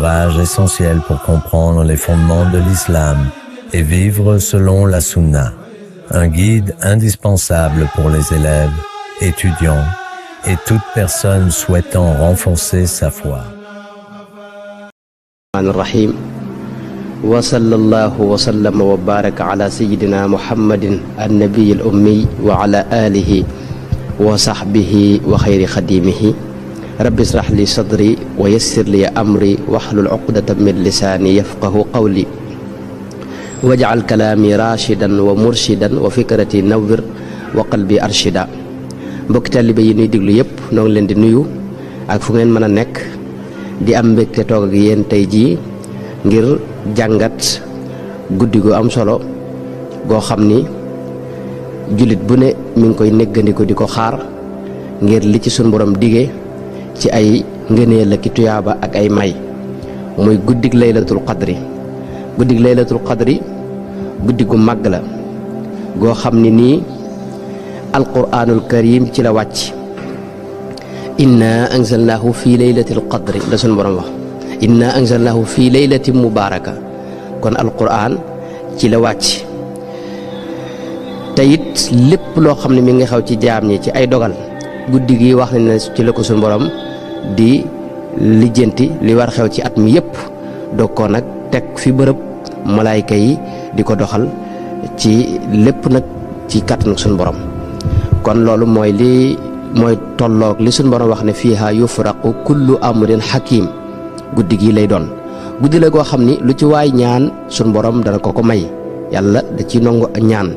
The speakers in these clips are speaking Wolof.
ouvrage essentiel pour comprendre les fondements de l'islam et vivre selon la sunna. Un guide indispensable pour les élèves, étudiants et toute personne souhaitant renforcer sa foi. Ar-Rahim. Wa sallallahu wa sallama wa baraka ala sayyidina Muhammadin an-nabiy al-ummi wa ala alihi wa sahbihi wa khayri khadimihi. Rabbi israh li sadri wa yassir li amri wahlul 'uqdatan min lisani yafqahu qawli waj'al kalami rashidan wa murshidan wa fikrati nawwir wa qalbi arshida. Mbokki taalibe yi ñuy déglu yépp noo ngi leen di nuyu ak fu ngeen mën a nekk di am mbégte toog ak yéen tey jii ngir jàngat guddi gu am solo goo xam ni jullit bu ne mi ngi koy néggandiku di ko xaar ngir li ci sunu borom dige ci ay ngëneel ak tuyaaba ak ay may muy guddig laylatul qadri. guddig laylatul qadri guddi gu màgg la goo xam ni nii alquraanul karim ci la wàcc. inna anzalnaahu fi laylatil qadri la sunu borom wax inna anzalnaahu fi laylatin mubaaraka kon alquraan ci la wàcc te it lépp loo xam ne mi ngi xaw ci jaam ñi ci ay dogal guddi gi wax nañ ne ci la ko sunu borom di lijjanti li war xew ci at mi yépp doog ko nag teg fi bërëb malaayka yi di ko doxal ci lépp nag ci kàttanu sunu borom. kon loolu mooy tolloog li sunu borom wax ne fiiha yufraqu kullu amrin hakim. guddi gi lay doon guddi la goo xam ni lu ci waay ñaan sunu borom dana ko may yàlla da ci nangu ñaan.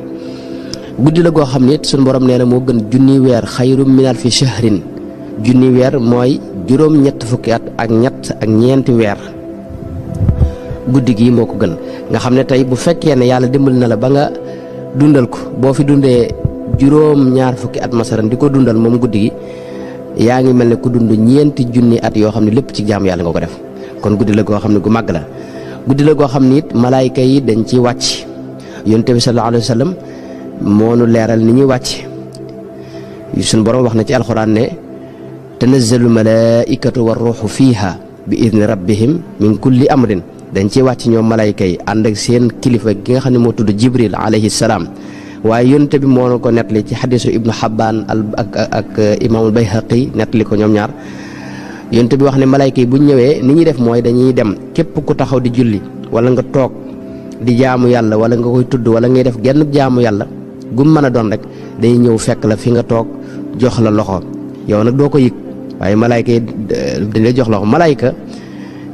guddi la goo xam ni sunu borom nee na moo gën junni weer xayrum min alfi shahrin. junni weer mooy juróom-ñett fukki at ak ñett ak ñeenti weer. guddi gi moo ko gën nga xam ne tey bu fekkee ne yàlla dimbali na la ba nga dundal ko boo fi dundee juróom-ñaar fukki at masaran di ko dundal moom guddi gi yaa ngi mel ne ku dund ñeenti junni at yoo xam ne lépp ci jaamu yàlla nga ko def. kon guddi la goo xam ne gu màgg la guddi la goo xam ne it malaayka yi dañ ciy wàcc. yonent bi sallallahu alayhi wa sallam moo nu leeral ni ñuy wàcc. suñu borom wax na ci alxuraan ne tanazzalu malaaikatu war ruuxu fiiha bi idni rabbihim min kulli amrin. dañ ciy wàcc ñoom malaayka yi ànd ak seen kilifa gi nga xam ne moo tudd Jibril alayhi salaam. waaye yonent bi moo na ko nettali ci xadisu Ibnu Xabbaan ak imaamul Bayhaqi nettali ko ñoom ñaar. yonent bi wax ne malaayka yi bu ñu ñëwee ni ñuy def mooy dañuy dem képp ku taxaw di julli wala nga toog di jaamu yàlla wala nga koy tudd wala ngay def genn jaamu yàlla gum mën a doon rek day ñëw fekk la fi nga toog jox la loxo yow nag doo ko yëg waaye malaayka yi dañ lay jox loxo. malaayka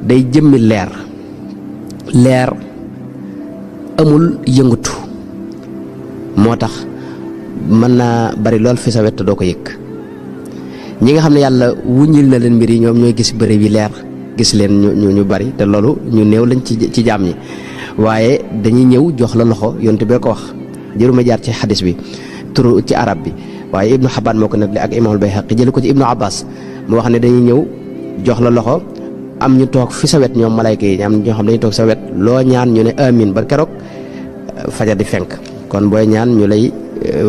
day jëmmi leer amul yëngatu moo tax mën naa bari lool fi sa wet doo ko yëg. ñi nga xam ne yàlla wuññil na leen mbir yi ñoom ñooy gis bëri bi leer gis leen ñu bari te loolu ñu néew lañ ci jaam ñi waaye dañuy ñëw jox la loxo yonte bee ko wax jëruma jaar ci xadis bi turu ci arab bi waaye Ibnu Xabbaan moo ko nettali ak imaamul Bayhaqi jële ko ci Ibnu Abbas mu wax ne dañuy ñëw jox la loxo am ñu toog fi sa wet ñoom malayka yi am ñoo xam dañuy toog sa wet loo ñaan ñu ne amin ba keroog fajar di fenk. kon booy ñaan ñu lay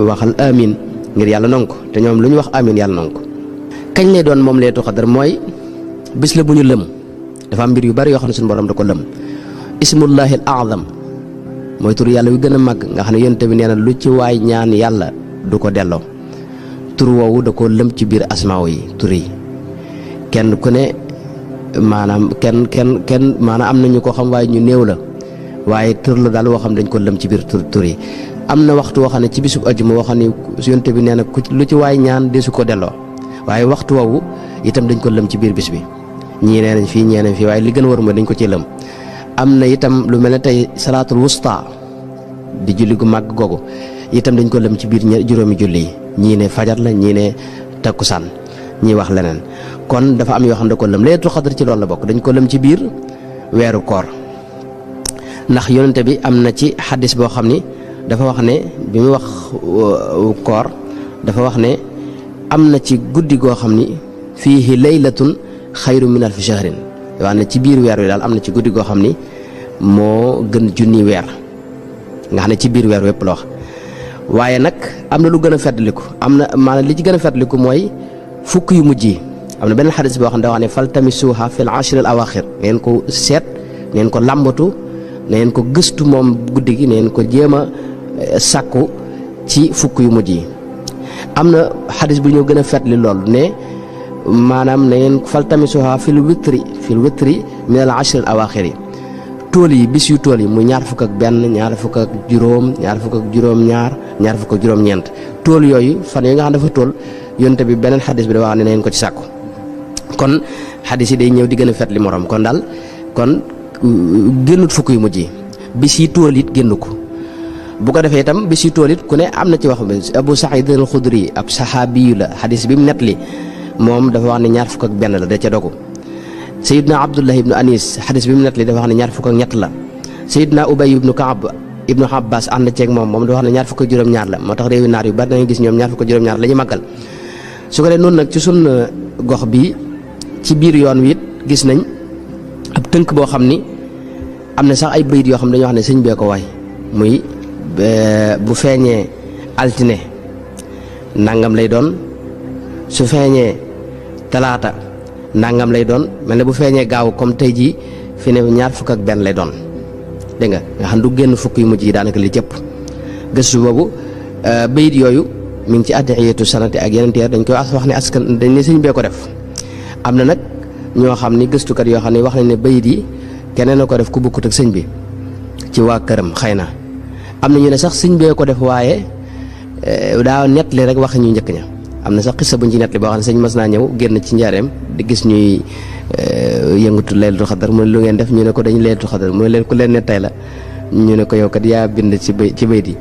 waxal amin ngir yàlla nangu ko te ñoom lu ñu wax amin yàlla nangu ko. kañ lay doon moom laylatul qadr mooy bis la bu ñu lëm dafa am mbir yu bari yoo xam ne suñu borom da ko lëm. ismullahi al a'zam mooy tur yàlla wi gën a màgg nga xam ne yonent bi nee na lu ci waay ñaan yàlla du ko delloo. tur woowu da koo lëm ci biir asmaaw yi tur yi kenn ku ne maanaam kenn maanaam am na ñu ko xam waaye ñu néew la waaye tur la daal woo xam dañ ko lëm ci biir tur yi. am na waxtu woo xam ne ci bisub ajjuma woo xam ne yonent bi nee na lu ci waay ñaan desu ko delloo waaye waxtu woowu itam dañ ko lëm ci biir bis bi ñii nee nañ fii ñee nañ fii waaye li gën a war mooy dañ ko ci lëm. am na itam lu mel ne tey salaatul wusta di julli gu màgg googu itam dañ ko lëm ci biir juróomi julli yi ñii ne fajar la ñii ne takkusaan ñii wax leneen. kon dafa am yoo xam ne da ko lëm laylatul qadr ci loolu la bokk dañ ko lëm ci biir weeru koor ndax yonente bi am na ci xaddis boo xam ni dafa wax ne bi mu wax koor dafa wax ne am na ci guddi goo xam ni fiihi laylatun xayru min alfi shahrin wax ne ci biir weer wi daal am na ci guddi goo xam ni moo gën junni weer nga xam ne ci biir weer wépp la wax. waaye nag am na lu gën a feddliku am na maanaam li ci gën a feddliku mooy fukk yu mujj yi am na benn xadis boo xam ne da wax ne faltamisuha fil ashril awaxir ngeen ko seet ngeen ko làmbatu ngeen ko gëstu moom guddi gi ngeen ko jéem a sàkku ci fukk yu mujj yi. am na xadis bu ñëw gën a fetli lool ne maanaam ne ngeen faltamisuha fil witri min al ashril awaxir yi tool yi bis yu tool yi mu ñaar fukk ak benn ñaar fukk ak juróom ñaar fukk ak juróom-ñaar ñaar fukk ak juróom-ñeent tool yooyu fan yi nga xam dafa tool yonte bi beneen xadis bi da wax ne neen ko ci sàkku kon xadis yi day ñëw di gën a fet li morom kon daal kon génnut fukk yu mujj yi bis yi tool it génn ko bu ko defee itam bis yi tool it ku ne am na ci wax bi Abu Saïd al-Xudri ab saxaabiyu la xadis bi mu net li moom dafa wax ne ñaar fukk ak benn la da ca dogu Seydina Abdullah ibnu Anis xadis bi mu net li dafa wax ne ñaar fukk ak ñett la Seydina Ubay ibnu Kaab ibnu Abbas ànd ceeg moom dafa wax ne ñaar fukk ak juróom-ñaar la moo tax réewi naar yu bari da ngay gis ñoom ñaar fukk ak juróom-ñaar la ñuy màggal su ko dee noonu nag ci sun gox bi ci biir yoon wi it gis nañ ab tënk boo xam ni am na sax ay bayit yoo xam ne dañoo wax ne sëñ bee ko waay muy bu feeñee altine nangam lay doon su feeñee talaata nangam lay doon mel ne bu feeñee gaaw comme tey jii fi ne ñaar fukk ak benn lay doon dégg nga xam du génn fukk yu mujj yi daanaka li jëpp gëstu boobu bayit yooyu mi ngi ci addiyeetu sanati ak yeneen teer dañ koy wax ne askan dañ ne sëñ bee ko def am na nag ñoo xam ni gëstukat yoo xam ne wax nañ ne bayit yi keneen a ko def ku bokkut ak sëñ bi ci waa këram xëy na am na ñu ne sax sëñ bee ko def waaye daa nettali rek wax ñu njëkk ña am na sax xissa buñ ci nettali boo xam ne sëñ mas naa ñëw génn ci njaareem di gis ñuy yëngatu laylatul xadar mu ne lu ngeen def ñu ne ko dañu laylatul xadar mu ne leen ku leen ne tey la ñu ne ko yow kat yaa bind ci bayit yi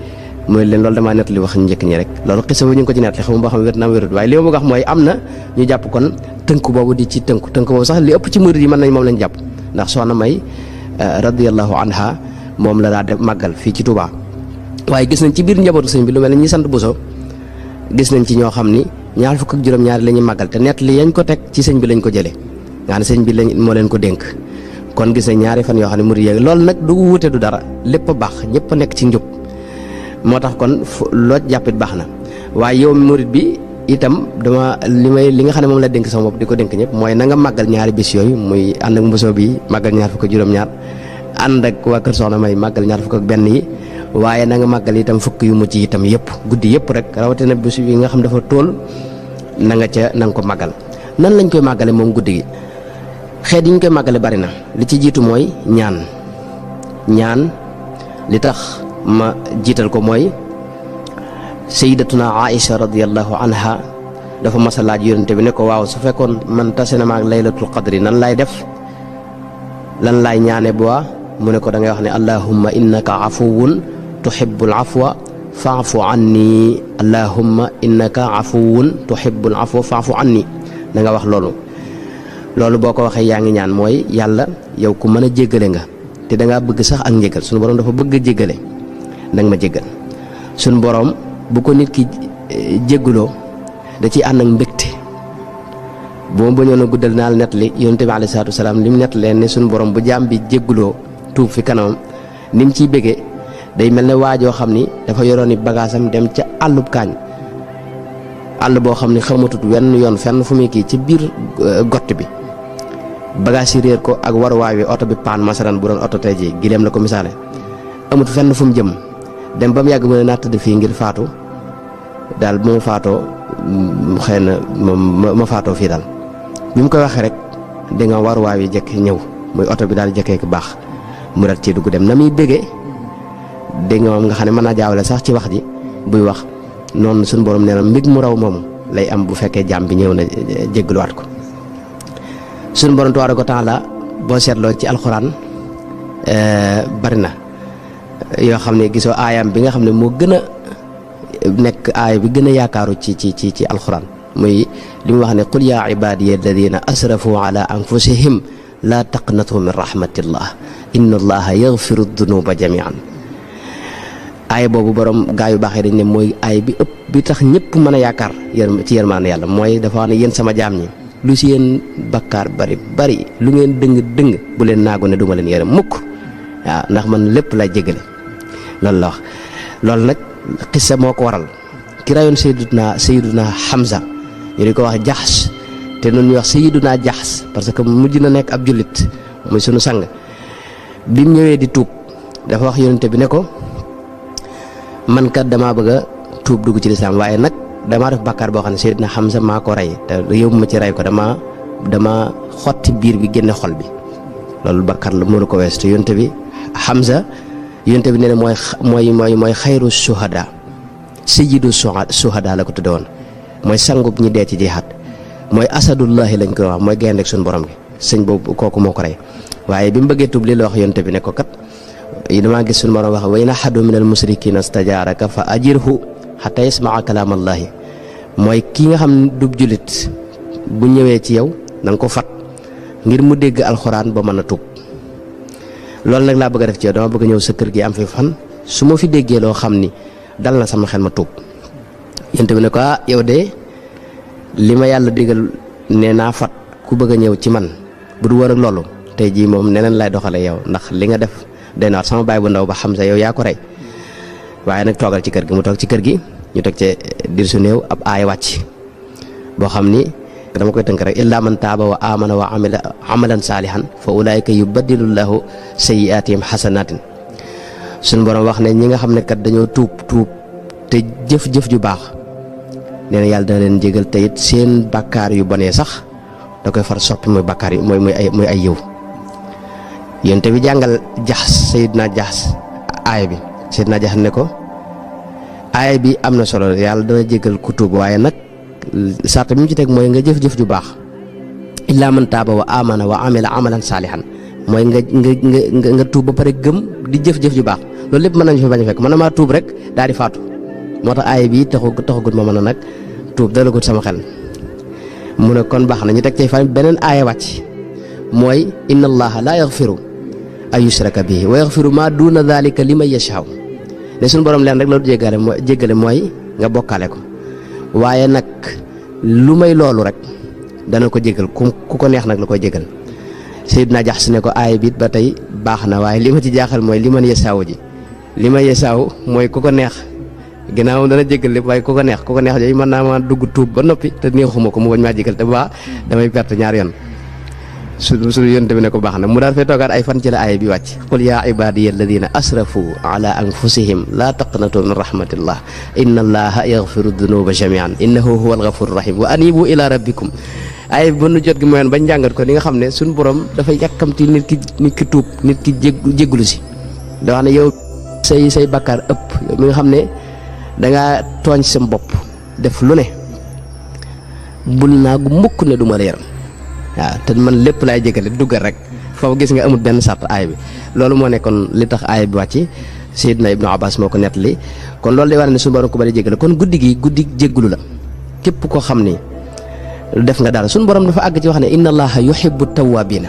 mu ne leen loolu damaa nettali wax ñu njëkk ñi rek loolu xissa bu ñu ngi ko ci nettali xam boo xam wér na wérut waaye li ma bëgg a wax mooy am na ñu jàpp kon tënk boobu di ci tënk boobu sax li ëpp ci murid yi mën nañ moom lañ jàpp ndax soxna May radiyallahu anha moom la daa def màggal fii ci Touba waaye gis nañ ci biir njabootu sëñ bi lu mel ne ñi sant Bousso gis nañ ci ñoo xam ni ñaar fukk ak juróom-ñaari la ñuy màggal te nett li yañ ko teg ci sëñ bi lañ ko jëlee nga xam ne sëñ bi lañ moo leen ko dénk kon gis nañ ñaari fan yoo xam ne murid yi loolu nag du wuute du dara lépp a baax ñëpp a nekk ci njub moo tax kon loo jàppit baax na waaye yow murid bi itam dama li nga xam ne moom la dénk sama bopp di ko dénk ñëpp mooy na nga màggal ñaari bis yooyu muy ànd ak Bousso bi màggal ñaar fukk ak juróom-ñaar ànd ak waa kër Soxna May màggal ñaar fukk ak benn yi waaye na nga màggal itam fukk yu mujj itam yëpp guddi yëpp rek rawatina bis yi nga xam dafa tool na nga ko màggal nan lañ koy màggale moom guddi gi xeet yi ñu koy màggale bari na li ci jiitu mooy ñaan li tax ma jiital ko mooy sayyidatuna Aïcha radiyallahu anha dafa mas a laaj yonente bi ne ko waaw su fekkoon man tase na ma ak laylatul qadri nan laay def lan laay ñaane bu mu ne ko da ngay wax ne allahumma innaka afuwun tuhibbul afwa fa'fu anni allahumma innaka afuwun tuhibbul afwa fa'fu anni da nga wax loolu boo ko waxee yaa ngi ñaan mooy yàlla yow ku mën a jéggale nga te da ngaa bëgg sax ak njéggal suñu borom dafa bëgg a jéggale da nga ma jéggal suñu borom bu ko nit ki jégguloo da ciy ànd ak mbégte bu ma bañoon a guddal naa la nettali yonent bi alayhi salaatu wasalaam li mu nettalee ne suñu borom bu jaam bi jégguloo tuub fi kanamam ni mu ciy bëggee day mel ne waajoo xam ni dafa yoroon i bagaasam dem ca àllub kaañ àll boo xam ni xamatut wenn yoon fenn fu muy kii ci biir gott bi bagaas yi réer ko ak waruwaay wi oto bi paan masaran bu doon oto tey ji gileem la ko misaale amut fenn fu mu jëm dem ba mu yàgg mën a naa tëdd fii ngir faatu daal bu ma faatoo xëy na ma faatoo fii daal bi mu koy waxee rek di nga waruwaay wi jekk ñëw muy oto bi daal jekkee ko baax mu rat ci dugg dem na muy bëggee dégg nga moom nga xam ne mën naa jaawale sax ci wax ji buy wax noonu suñu borom nee na mbég mu raw moomu lay am bu fekkee jàmm bi ñëw na jéggaluwaat ko suñu borom tabaaraka wa taala boo seetloo ci alxuraan bari na yoo xam ne gisoo aayam bi nga xam ne moo gën a nekk aaya bi gën a yaakaaru ci alxuraan muy li mu wax ne qul yaa ibaadiya alladina asrafu ala anfusihim laa taqnatu min rahmatillah inna allaha yaghfiru dunuba jamian aaya boobu borom gaa yu baaxee dañ ne mooy aaya bi ëpp bi tax ñëpp mën a yaakaar ci yërmaande yàlla mooy dafa wax ne yéen sama jaam ñi lu si yéen bakkaar bari lu ngeen dëng bu leen naagu ne duma leen yërëm mukk waaw ndax man lépp lay jégale loolu la wax loolu nag xissa moo ko waral ki rayoon sayyiduna Hamza ñu di ko wax Jaxs te noonu ñuy wax sayyiduna Jaxs parce que mujj na nekk ab jullit muy sunu sang bi mu ñëwee di tuub dafa wax yonent bi ne ko man kat damaa bëgg a tuub dugg ci lislaam waaye nag damaa def bàkkaar boo xam ne Seydina Hamza maa ko rey te yóbbu ma ci rey ko dama xotti biir bi génne xol bi loolu bàkkaar la mënu ko wees te yonent bi Hamza yonent bi nee na mooy xayru suhada sayyidu suhada la ko tudde woon mooy sangub ñi dee ci jihaad mooy asadullahi lañ koy wax mooy gaynde ak suñu borom gi sëñ boobu kooku moo ko rey waaye bi mu bëggee tuub li la wax yonent bi ne ko kat damaa gis suñu borom wax wa in ahadun minal musrikina stajaaraka fa ajirhu hatta yasmaa kalaamallaahi mooy kii nga xam ne du jullit bu ñëwee ci yow na nga ko fat ngir mu dégg alxuraan ba mën a tuub loolu nag laa bëgg a def ci yow dama bëgg a ñëw sa kër gi am fi fan su ma fi déggee loo xam ni dal na sama xel ma tuub yonent bi ne ko yow de li ma yàlla digal nee naa fat ku bëgg a ñëw ci man bu du woon ak loolu tey jii moom neneen lay doxale yow ndax li nga def day naat sama baay bu ndaw ba Hamza yow yaa ko rey waaye nag toogal ci kër gi mu toog ci kër gi ñu teg ci dir su néew ab aay wàcc boo xam ni dama koy tënk rek illa man taaba wa amana wa amila amalan saalihan fa ulaayika yubaddilullahu sayyi'aatihim xasanaatin suñu borom wax ne ñi nga xam ne kat dañoo tuub te jëf-jëf ju baax nee na yàlla dana leen jégal te it seen bakkaar yu bonee sax da koy far soppi muy bakkaar yi muy ay yiw yéen te bi jàngal Jaxs Seydina Jaxs aaya bi Seydina Jaxs ne ko aaya bi am na solo yàlla dana jégal ku tuub waaye nag sart bi mu ci teg mooy nga jëf-jëf ju baax illaa man taaba wa amana wa amila amalan saalihan mooy nga tuub ba pare gëm di jëf-jëf ju baax loolu lépp mën nañu fi bañ a fekk mën na maa tuub rek daal di faatu moo tax aaya bi taxagut ma mën a nag tuub dalagut sama xel mu ne kon baax na ñu teg ci fan beneen aaya wàcc mooy inna allaha laa yaxfiru an yushraka bihi wa yaxfiru ma duna dalika liman yashaa ne suñu borom leen rek la du jéggale mooy nga bokkaale ko waaye nag lu may loolu rek dana ko jéggal ku ko neex nag la koy jéggal Seydina Jaxs ne ko aaya bi ba tey baax na waaye li ma ci jaaxal mooy liman yashaa ji liman yashaa mooy ku ko neex ginnaaw dana jéggal lépp waaye ku ko neex yooyu mën naa ma dugg tuub ba noppi te neexuma ko mu bañ maa jéggal te baa damay perte ñaar yoon su yonte bi ne ko baax na mu daal fay toogaat ay fan ci la aaya bi wàcc qul yaa ibaadiya alladina asrafu ala anfusihim laa taqnatu min rahmatillah inna allaha yaxfiru dunuba jamian innahu huwa alghafuru rahim wa anibu ila rabbikum aaya bi ba nu jot gi mooyoon bañ jàngat ko ni nga xam ne suñu borom dafay yàkkamti nit ki tuub nit ki jéggulu si da wax ne yow say bakkaar ëpp yow mi nga xam ne dangaa tooñ sa bopp def lu ne bul naa gu mukk ne du ma la yaram waaw te man lépp laay jégale duggal rek foofu gis nga amul benn sart aay bi loolu moo nekkoon li tax aay bi wàcc Seydina Ibnu Abbas moo ko nettali kon loolu day war ne suñu borom ko bari jégale kon guddi jéggulu la képp koo xam ni def nga dara suñu borom dafa àgg ci wax ne inna allaha yuhibbu tawwabina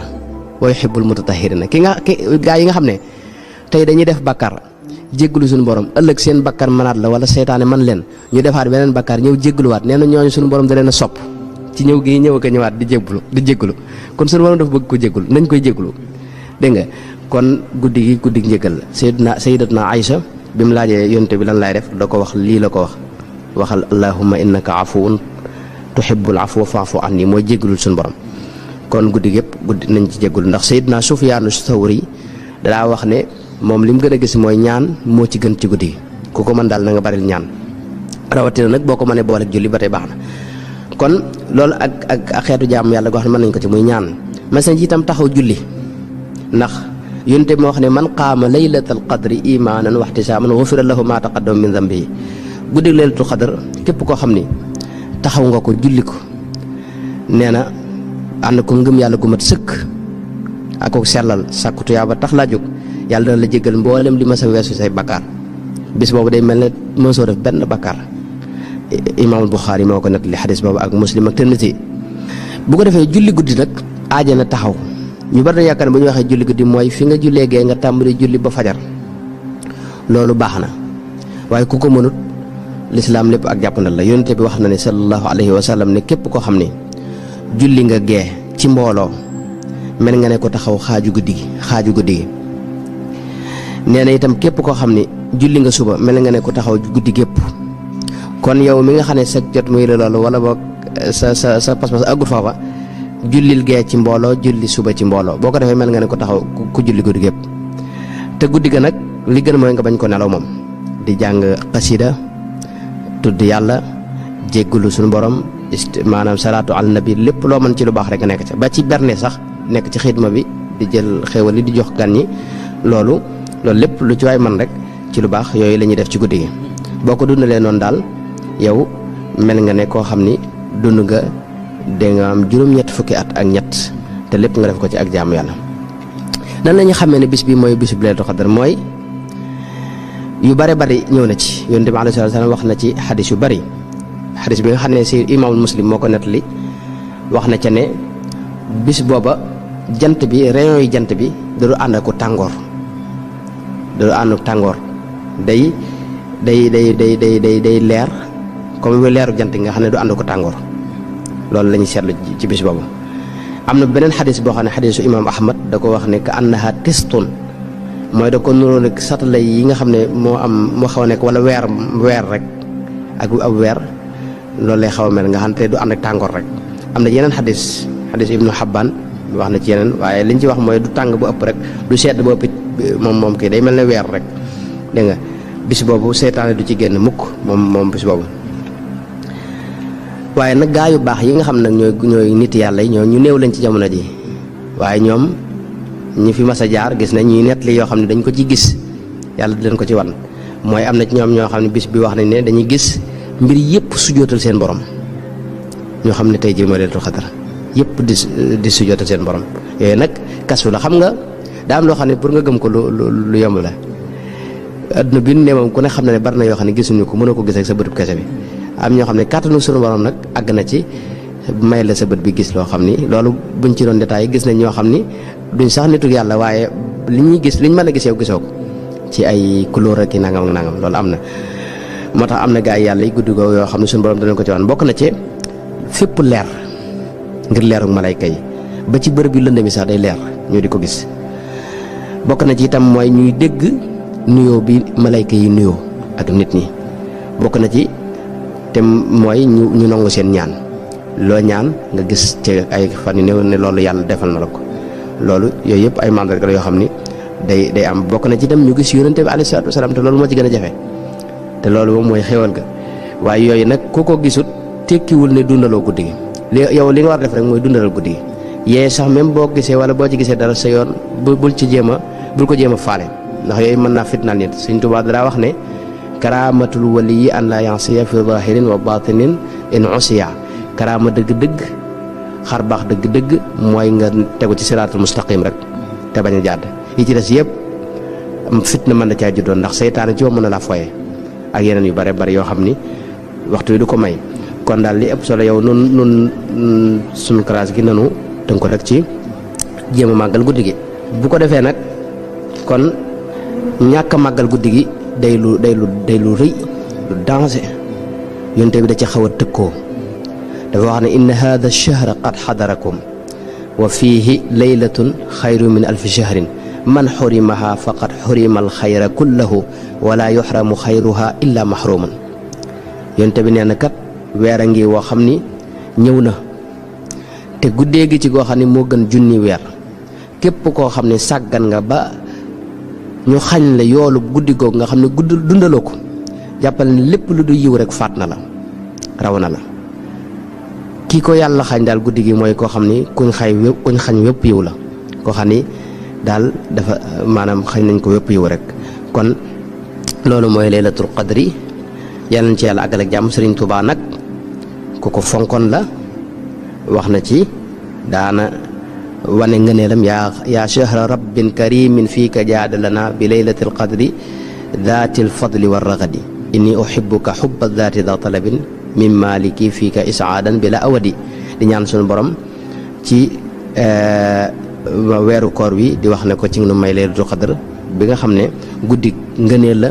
wa yuhibbul mutatahhirina gaa yi nga xam ne tey dañuy def bakkar jéggulu suñu borom ëllëg seen bakkar mënaat la wala seytaane man leen ñu defaat beneen bakkar ñëw jégguluwaat nee na ñooñu suñu borom da leen a sopp ci ñëw gi ñëw ak ñëwaat di jéggulu kon suñu borom dafa bëgg ko jéggulu nañ koy jéggulu dégg nga kon guddi njéggal la sayyidatuna Aïcha bi mu laajee yonte bi lan laay def da ko wax lii la ko wax waxal allahumma innaka afuwun tuhibbul afwa fa'fu anni mooy jéggulul suñu borom kon guddi nañ ci jéggulu ndax sayyidna Sufyaanu Sawri daa wax ne moom li mu gën a gis mooy ñaan moo ci gën ci guddi gi ku ko mën daal na nga baril ñaan rawatina nag boo ko mënee boole ak julli ba tey baax na kon loolu ak xeetu jaamu yàlla goo xam ne mën nañ ko ci muy ñaan mas nañ ci itam taxaw julli ndax yonte moo wax ne man qaama laylatal qadri imaanan wa ihtisaaban ghufira lahu ma taqaddama min dhanbihi guddi laylatul qadr képp koo xam ni taxaw nga ko julli ko nee na ànd ko ngëm yàlla gu mat sëkk ak ko sellal sàkku tuyaaba tax laa jóg yàlla dana la jéggal mboolem li ma sa weesu say bakkaar bis boobu day mel ne mësoo def benn bakkaar imaamul Buxaari moo ko nettali xadis boobu ak Muslim ak Tirmisi bu ko defee julli guddi nag aaja na taxaw ñu bari na yaakaar ne bu ñu waxee julli guddi mooy fi nga jullee gee nga tàmbali julli ba fajar loolu baax na waaye ku ko mënut lislaam lépp ak jàppandal la yonente bi wax na ne sallallahu alayhi wa sallam ne képp koo xam ne julli nga gee ci mbooloo mel nga ne ko taxaw xaaju guddi gi nee na itam képp koo xam ne julli nga suba mel nga ne ko taxaw guddi gépp kon yow mi nga xam ne sa jot muy la loolu wala boog sa pas-pas àggut foofa jullil gee ci mbooloo julli suba ci mbooloo boo ko defee mel nga ne ko taxaw ku julli guddi gépp te guddi ga nag li gën mooy nga bañ ko nelaw moom di jàng xasida tudd yàlla jéggulu suñu borom maanaam salaatu ala nabi lépp loo mën ci lu baax rek nga nekk ca ba ci berne sax nekk ci xidma bi di jël xéwal yi di jox gan ñi loolu lépp lu ci waay man rek ci lu baax yooyu la ñuy def ci guddi gi boo ko dundalee noonu daal yow mel nga ne koo xam ni dund nga dégg nga am juróom-ñett fukki at ak ñett te lépp nga def ko ci ak jaamu yàlla. nan la ñu xamee ne bis bi mooy bisu Laylatul Qadr mooy yu bare bari ñëw na ci Yonent bi alayhi salaatu wa salaam wax na ci xadis yu bari xadis bi nga xam ne si imaamul Muslim moo ko nettali wax na ca ne bis booba jant bi rayon yi jant bi da du ànd ak tàngoor da du ànd ak tàngoor day leer comme leeru jant nga xam ne du ànd ko tàngoor loolu la ñuy seetlu ci bis boobu. am na beneen xadis boo xam ne xadisu imaam Ahmad da ko wax ne ka annaha tistun mooy da ko nuroo rek satala yi nga xam ne moo xaw a nekk wala weer rek ak ab weer loolu lay xaw a mel nga xam te du ànd ak tàngoor rek. am na yeneen xadis Ibnu Xabbaan wax na ci yeneen waaye liñ ci wax mooy du tàng bu ëpp rek du sedd bu ëpp moom kii day mel ne weer rek dégg nga bis boobu seytaane du ci génn mukk moom bis boobu. waaye nag gaa yu baax yi nga xam nag ñooy nit yàlla yi ñu néew lañ ci jamono ji waaye ñoom ñi fi mas a jaar gis nañ ñuy nettali yoo xam ne dañ ko ci gis yàlla di leen ko ci wan mooy am na ci ñoom ñoo xam ne bis bi wax nañ ne dañuy gis mbir yëpp sujootal seen borom ñoo xam ne tey jii mooy Laylatul Qadr yëpp di sujootal seen borom yooyu nag kasu la xam nga daa am loo xam ne pour nga gëm ko lu yomb la adduna bi ne moom ku ne xam ne bari na yoo xam ne gisuñu ko mënoo ko gis ak sa bëtub kese bi am ñoo xam ne kàttanu sunu borom nag àgg na ci may la sa bët bi gis loo xam ni loolu buñ ci doon détaillé gis nañ ñoo xam ni duñ sax nituk yàlla waaye li ñuy gis liñ mën a gis yow gisoo ko ci ay couleur ak i nangam ak nangam loolu am na. moo tax am na gaa yi yàlla yi guddi googu yoo xam ne sunu borom danañ ko ci wan bokk na ci fépp leer ngir leeru malayka yi ba ci bërëb yu lëndëm yi sax day leer ñu di ko gis bokk na ci itam mooy ñuy dégg nuyoo bi malayka yi nuyoo ak nit ñi bokk na ci. te mooy ñu nangu seen ñaan loo ñaan nga gis ci ay fan yu néew ne loolu yàlla defal na la ko loolu yooyu yëpp ay mandarga la yoo xam ni day am bokk na ci dem ñu gis yonente bi alayhi salaatu wasalaam te loolu moo ci gën a jafe te loolu moom mooy xéwal ga waaye yooyu nag ku ko gisut tekkiwul ne dundaloo guddi gi yow li nga war a def rek mooy dundalal guddi gi yee sax même boo gisee wala boo ci gisee dara sa yoon bul ko jéem a faale ndax yooyu mën naa fitnaal nit Sëñ Tuubaa daa wax ne karaamatul waliyi an la yansiya fi zahirin wa batinin in usiya karaama dëgg-dëgg xar baax dëgg-dëgg mooy nga tegu ci siraatul mustaqim rek te bañ a jàdd yi ci des yëpp fitna mën na caa juddoon ndax seytaane ci moom mën na laa foye ak yeneen yu bare bari yoo xam ni waxtu wi du ko may kon daal li ëpp solo yow nun sunu classe gi nanu tënk ko rek ci jéem a màggal guddi gi bu ko defee nag kon ñàkk a màggal guddi gi day lu rëy lu danger yonte bi da ci xaw a tëkkoo dafa wax ne inna hada ash-shahra qad xadarakum wa fiihi laylatun xayru min alfi shahrin man xurimaha faqad xurima alxayra kullahu wala yuxramu xayruha illa maxruman yonte bi nee na kat weer a ngi woo xam ni ñëw na te guddee gi ci goo xam ne moo gën junni weer képp koo xam ne sàggan nga ba ñu xañ la yoolu guddi googu nga xam ne dundaloo ko jàppal ne lépp lu du yiw rek faat na la raw na la kii ko yàlla xañ daal guddi gi mooy koo xam ni kuñ xañ wépp yiw la koo xam ni daal dafa maanaam xañ nañ ko wépp yiw rek kon loolu mooy laylatul qadri yàlla nañ ci yàlla àggal ak jàmm Sëriñ Tuubaa nag ku ko fonkoon la wax na ci daana wane ngëneelam yaa shahra rabbin karimin fiika jaadalana bi laylatil qadri daatil fadli wa ragadi inni uhibbuka hubba daati da talabin min maliki fiika isaadan bi la awadi di ñaan suñu borom ci weeru koor wi di wax ne ko ci nu may laylatul qadr bi nga xam ne guddi ngëneel la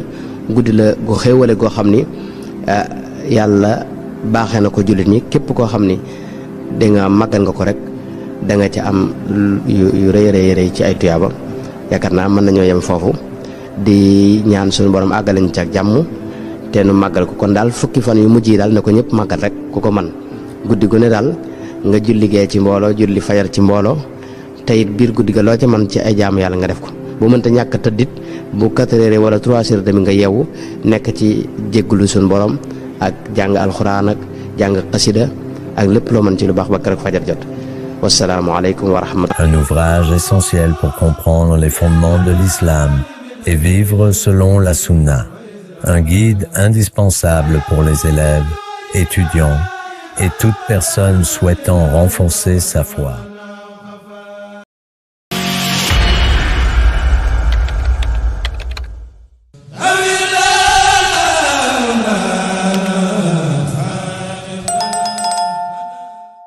guddi la gu xéewale goo xam ni yàlla baaxee na ko jullit ñi képp koo xam ni da nga màggal nga ko rek da nga ca am yu rëy ci ay tuyaaba yaakaar naa mën nañoo yem foofu di ñaan suñu borom àggalañ ci ak jàmm te nu màggal ko kon daal fukki fan yu mujj yi daal ne ko ñëpp màggal rek ku ko man guddi gu ne daal nga julli gee ci mbooloo julli fajar ci mbooloo te it biir guddi ga loo ca man ci ay jaamu yàlla nga def ko bu mënta ñàkk tëddit bu 4 heures wala 3 heures demi nga yeewu nekk ci jéggulu suñu borom ak jàng alxuraan ak jàng xasida ak lépp loo mën ci lu baax ba keroog fajar jot. Wassalamu alaikum wa rahmatullahi. Un ouvrage essentiel pour comprendre les fondements de l'islam et vivre selon la sunna. Un guide indispensable pour les élèves, étudiants et toute personne souhaitant renforcer sa foi.